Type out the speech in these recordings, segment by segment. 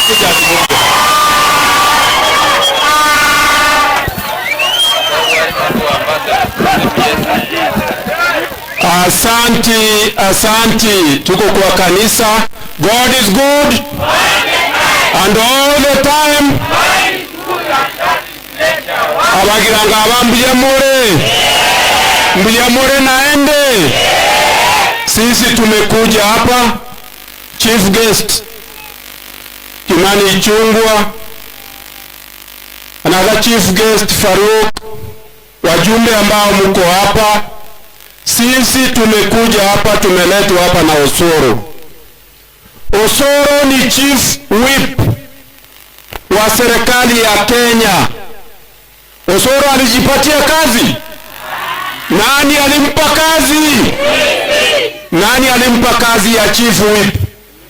Akuja azungumze. Asanti, asanti. Tuko kwa kanisa. God is good and all the time. Abagiranga abambuye mure. Mbuye mure naende. Sisi tumekuja hapa, chief guest Kimani Ichung'wah, another chief guest Faruk, wajumbe ambao mko hapa. Sisi tumekuja hapa, tumeletwa hapa na Osoro. Osoro ni chief whip wa serikali ya Kenya. Osoro alijipatia kazi? Nani alimpa kazi? Nani alimpa kazi ya chief whip?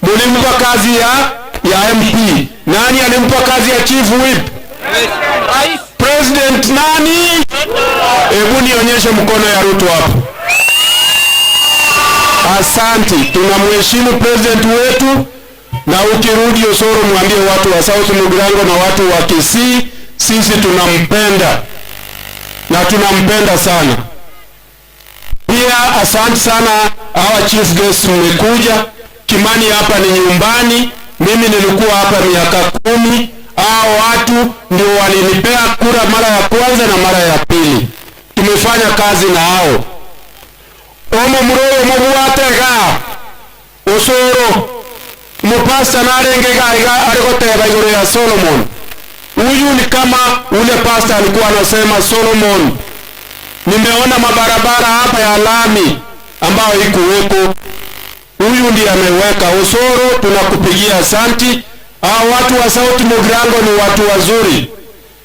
Mulimpa kazi ya MP. Nani alimpa kazi ya chief whip? President nani? Hebu nionyeshe mkono ya Ruto hapo. Asante, tunamheshimu president wetu, na ukirudi Osoro mwambie watu wa South Mugirango na watu wa Kisii, sisi tunampenda na tunampenda sana. Pia asante sana hawa chief guests mmekuja. Kimani hapa ni nyumbani, mimi nilikuwa hapa miaka 10. Hao watu ndio walinipea kura mara ya kwanza na mara ya pili. Tumefanya kazi na hao. Omo muroyo mubwatega Osoro mupasta narengega arigoteba iguru ya Solomon. Huyu ni kama ule pasta alikuwa anasema Solomon, nimeona mabarabara hapa ya lami ambayo ikuweko. Huyu ndiye ameweka. Osoro, tunakupigia asanti. Hao watu wa South Mugirango ni watu wazuri.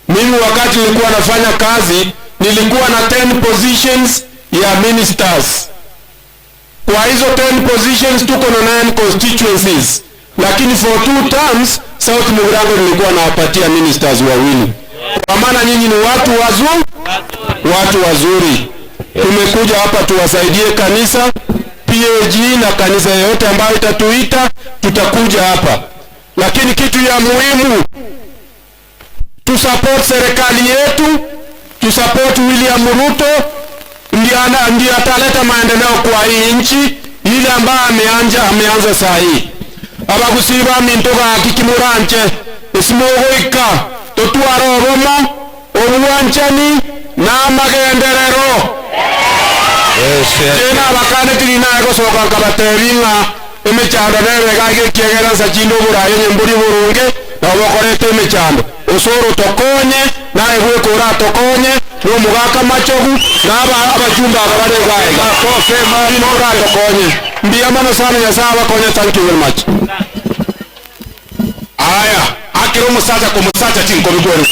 Mimi wakati nilikuwa nafanya kazi nilikuwa na 10 positions ya ministers. Kwa hizo 10 positions tuko na 9 constituencies, lakini for 2 terms South Mugirango nilikuwa nawapatia ministers wawili. Kwa maana nyinyi ni watu wazuri, watu wazuri. Tumekuja hapa tuwasaidie kanisa PAG na kanisa yote ambayo itatuita, tutakuja hapa. Lakini kitu ya muhimu, tusupport serikali yetu, tusupport William Ruto, ndiye ataleta maendeleo kwa hii nchi ile ambayo ameanza saa hii. Abagusiba mintoka kikimuranche isimogoika totwara obomo obwanchani na magenderero. Tena abakane tirina gosoka nkabatebinga emechando nebega gekiegera nsachindo oburayo nyemburi burunge na obokorete emechando. Osoro tokonye naye gwekora tokonye n'omugaka machogu n'aba abachumba abare gaega ora tokonye. Mbia mano sana Nyasaye abakonye. Thank you very much. Aya akiro musacha ko musacha chinko bigwere.